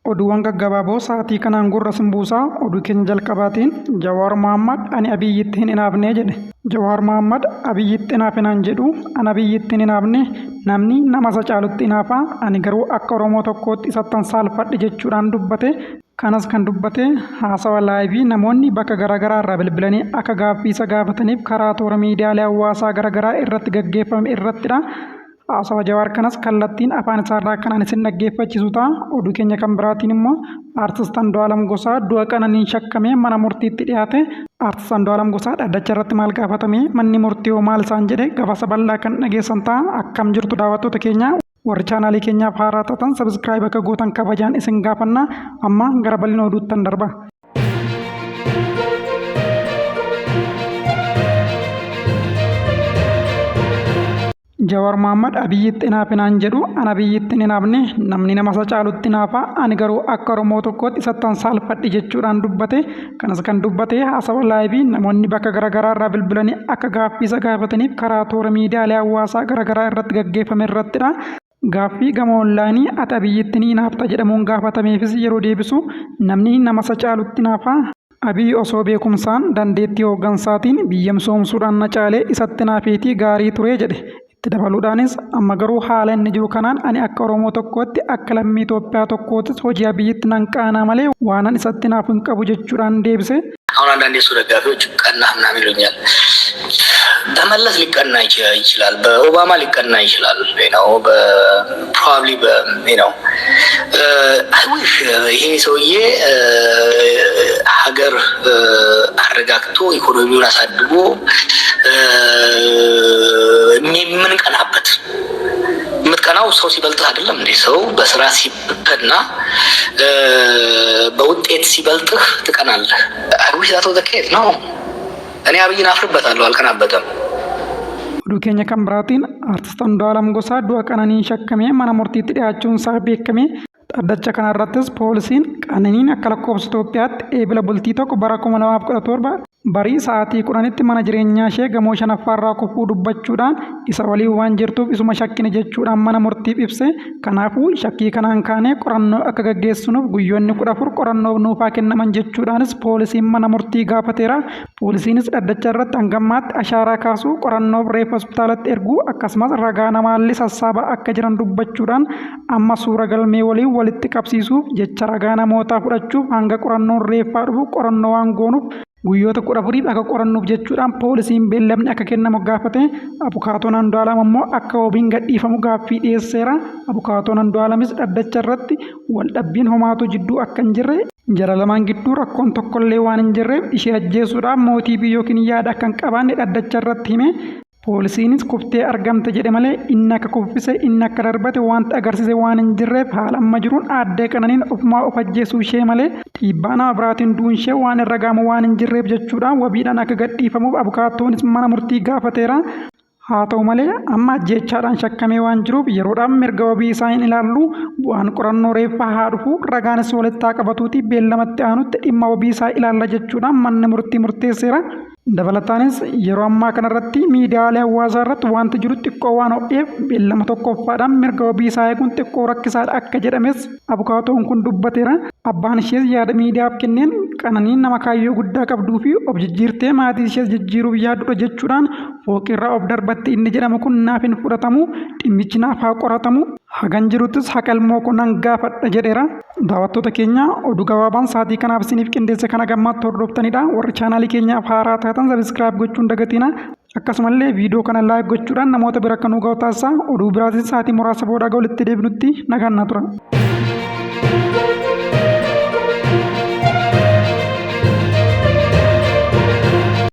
Oduuwwan gaggabaaboo sa'aatii kanaan gurra isin buusaa. Oduu keenya jalqabaatiin Jawaar Mohammad ani Abiyyitti hin hinaafne jedhe. Jawaar Mohammad Abiyyitti hinaafinaan jedhu an Abiyyitti hin hinaafne, namni nama isa caalutti hinaafa, ani garuu akka Oromoo tokkootti isattan saalfadhe jechuudhaan dubbate. Kanas kan dubbate haasawa laayivii namoonni bakka garaagaraa irraa bilbilanii akka gaaffii isa gaafataniif karaa toora miidiyaalee hawaasaa garaagaraa irratti gaggeeffame irrattidha. Haasawa Jawaar kanas kallattiin afaan isaarraa kan ani isin dhaggeeffachiisu ta'a. Oduu keenya kan biraatiin immoo Artist Andu'aalam Gosaa du'a Qananiin shakkamee mana murtiitti dhiyaate. Artist Andu'aalam Gosaa dhaddacha irratti maal gaafatame, manni murtii hoo maal isaan jedhe, gabaasa bal'aa kan dhageessan ta'a. Akkam jirtu daawwattoota keenya? Warri chaanaalii keenyaaf haaraa taatan subscribe akka gootan kabajaan isin gaafanna. Amma gara bal'ina oduuttan darba. Jawar Mohammed Abiyyitti hinaafinaan jedhu an Abiyyitti hin hinaafne, namni nama isa caalutti hinaafa, ani garuu akka Oromoo tokkootti isattan saalfadhe jechuudhaan dubbate. Kanas kan dubbate haasawa laayivii namoonni bakka garaagaraa irraa bilbilanii akka gaaffii isa gaafataniif karaa toora miidiyaalee hawaasaa garaagaraa irratti gaggeeffame irrattidha. Gaaffii gama onlaayinii ati Abiyyitti ni hinaafta jedhamuun gaafatameefis yeroo deebisu namni nama isa caalutti hinaafa. Abiy osoo beekumsaan, dandeettii hooggansaatiin, biyya misoomsuudhaan na caalee isatti hinaafeetii gaarii ture jedhe. Itti dabaluudhaanis amma garuu haala inni jiru kanaan ani akka Oromoo tokkootti, akka lammii Itoophiyaa tokkootis hojii Abiyyitti nan qaanaa malee waanan isatti hinaafu hin qabu jechuudhaan deebise. አሁን አንዳንድ የሱ ደጋፊዎች ቀናህ ምናምን ይሉኛል። በመለስ ሊቀና ይችላል፣ በኦባማ ሊቀና ይችላል ነው፣ ፕሮባብሊ ነው። አይ ዊሽ ይሄ ሰውዬ ሀገር አረጋግቶ ኢኮኖሚውን አሳድጎ የምንቀናበት። የምትቀናው ሰው ሲበልጥህ አይደለም እንዴ? ሰው በስራ ሲበና በውጤት ሲበልጥህ ትቀናለህ። አይ ዊሽ ዛት ዋዝ ዘ ኬዝ ነው። እኔ አብይን አፍርበታለሁ፣ አልቀናበትም። Oduu keenya kan biraatiin Artist Andu'aalam Gosaa du'a Qananiin shakkamee mana murtiitti dhiyaachuun isaa beekame. Dhaddacha kanarrattis poolisiin Qananiin akka lakkoofsa Itoophiyaatti Eebila bultii 1 bara 2017 barii sa'aatii 10tti mana jireenyaa ishee gamoo shanaffaarraa kufuu dubbachuudhaan isa waliin waan jirtuuf isuma shakkine jechuudhaan mana murtiif ibse. Kanaafuu shakkii kanaan kaanee qorannoo akka gaggeessinuuf guyyoonni 14 qorannoof nuufaa kennaman jechuudhaanis poolisiin mana murtii gaafateera. Poolisiinis dhaddacha irratti hangammaatti ashaaraa kaasuu, qorannoof reeffa hospitaalatti erguu akkasumas ragaa namaallee sassaabaa akka jiran dubbachuudhaan amma suura galmee waliin walitti qabsiisuuf jecha ragaa namootaa fudhachuuf hanga qorannoon reeffaa dhufu qorannoo waan goonuuf guyyoota 14f akka qorannuuf jechuudhaan poolisiin beellamni akka kennamu gaafate. Abukaatoon Andu'aalam ammoo akka wabiin gadhiifamu gaaffii dhiyeesseera. Abukaatoon Andu'aalamis dhaddacha irratti waldhabbiin homaatu jidduu akka hin jirre, jara lamaan gidduu rakkoon tokkollee waan hin jirreef ishee ajjeesuudhaaf mootiivii yookiin yaada akka hin qabaanne dhaddacha irratti hime. Poolisiinis kuftee argamte jedhe malee inni akka kuffise, inni akka darbate wanti agarsiise waan hin jirreef haala amma jiruun aaddee Qananiin ofumaa of ajjeesuu ishee malee dhiibbaa nama biraatiin du'uun ishee waan irra ga'amu waan hin jirreef jechuudhaan wabiidhaan akka gadhiifamuuf abukaattoonis mana murtii gaafateera. Haa ta'u malee amma ajjeechaadhaan shakkamee waan jiruuf yeroodhaan mirga wabii isaa hin ilaallu, bu'aan qorannoo reeffaa haa dhufu, ragaanis walitti haa qabatuutii beellamatti aanutti dhimma wabii isaa ilaalla jechuudhaan manni murtii murteesseera. Dabalataanis yeroo ammaa kanarratti miidiyaalee hawaasaa irratti wanti jiru xiqqoo waan ho'eef beellama tokkoffaadhaan mirga wabii isaa eeguun xiqqoo rakkisaadha akka jedhames abukaatoon kun dubbateera. Abbaan ishees yaada miidiyaaf kenneen Qananiin nama kaayyoo guddaa qabduu fi of jijjiirtee maatii ishees jijjiiruuf yaaddudha jechuudhaan fooqirraa of darbatti inni jedhamu kun naaf hin fudhatamu, dhimmichi naaf haa qoratamu, hagan jiruttis haqa ilmoo koo nan gaafadha jedheera. Daawwattoota keenya, oduu gabaabaan sa'aatii kanaaf isiniif qindeesse kana gammaatti hordoftanidha. Warri chaanaalii keenyaaf haaraa taatan subscribe gochuun dagatiina. Akkasumallee viidiyoo kana like gochuudhaan namoota bira akka nu ga'u taasisaa. Oduu biraatiin sa'aatii muraasa booda walitti deebinutti nagaan naa tura.